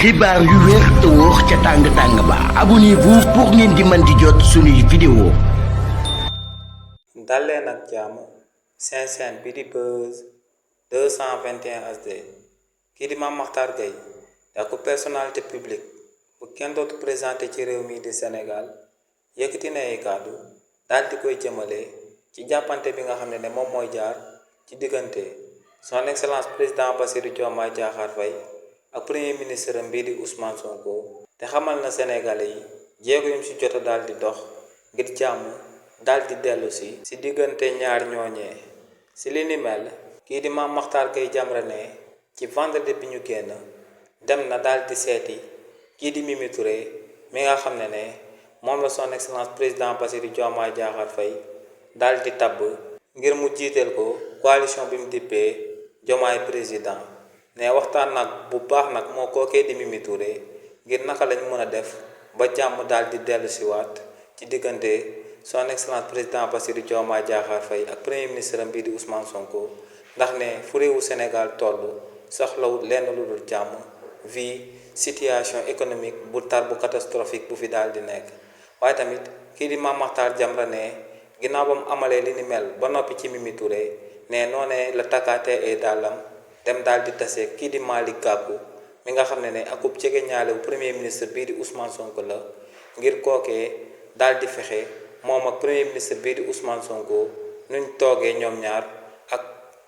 xibaar yu wér te wóor ca tàng ba abonnez-vous pour ngeen di mën di jot suñuy vidéo. dalee nag jàmm seen chaîne bi di Buzz 221 HD kii di Mame Mactar Gueye da ko personnalité publique bu kenn dootu présenté ci réew mi di Sénégal yëkkati na ay kàddu daal di koy jëmale ci jàppante bi nga xam ne moom mooy jaar ci diggante son excellence président Bassirou Diomaye Diakhar Faye ak premier ministre bii di Ousmane Sonko te xamal na Sénégalais yi jéego yum ci jot a daal di dox ngir jàmm daal di dellu si diggante ñaar ñooñee si li ni mel kii di Mame Mactar Gueye Jamra ne ci vendredi bi ñu génn dem na daal di seeti kii di Mimi Touré mi nga xam ne moom la son excellence président Bassirou Diomaye Diakhar Faye daal di tabb ngir mu jiiteel ko coalition bi mu dippee Diomaye président ne waxtaan nag bu baax nag moo kookee di Mimi Touré ngir naka lañ mën a def ba jàmm daal di dellu siwaat ci diggante son excellence président Bassirou Diomaye Diakhar Faye ak premier ministre bii di Ousmane Sonko ndax ne fu réewu Sénégal toll soxlawut lenn lu dul jàmm vie situation économique bu tar bu catastrophique bu fi daal di nekk waaye tamit kii di Mame Mactar Jamra ne ginnaaw ba mu amalee li ni mel ba noppi ci Mimi Touré ne noonee la takkaatee ay dàllam dem daal di tase kii di Malick Gakou mi nga xam ne akub jege ñaalewu premier ministre bii di Ousmane Sonko la ngir kookee daal di fexe moom ak premier ministre bii di Ousmane Sonko nuñ toogee ñoom ñaar ak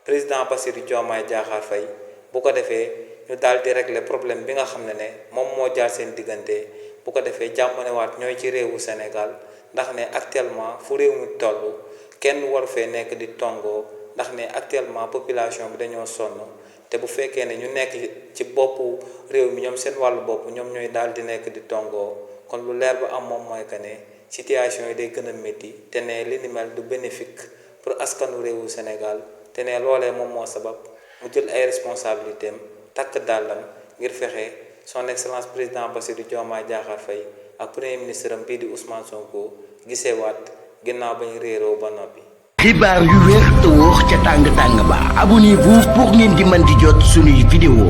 président Bassirou Diomaye Diakhar Faye bu ko defee ñu daal di régler problème bi nga xam ne moom moo jaar seen diggante bu ko defee jàmmanewaat ñooy ci réewu Sénégal ndax ne actuellement fu réew mi toll kenn waru fee nekk di tongoo ndax ne actuellement population bi dañoo sonn te bu fekkee ne ñu nekk ci boppu réew mi ñoom seen wàllu bopp ñoom ñooy daal di nekk di tongoo kon lu leer ba am moom mooy que ne situation yi day gën a métti te ne li ni mel du bénéfique pour askanu réewu Sénégal te ne loolee moom moo sabab mu jël ay responsabilités am takk dàllam ngir fexe son excellence président Bassirou Diomaye Diakhar Faye ak premier ministre am bii di Ousmane Sonko gisewaat ginnaaw ba ñu réeroo ba noppi. xibaar yu wér te wóor ca tàng ba abonnez-vous pour ngeen di mën di jot suñuy vidéo.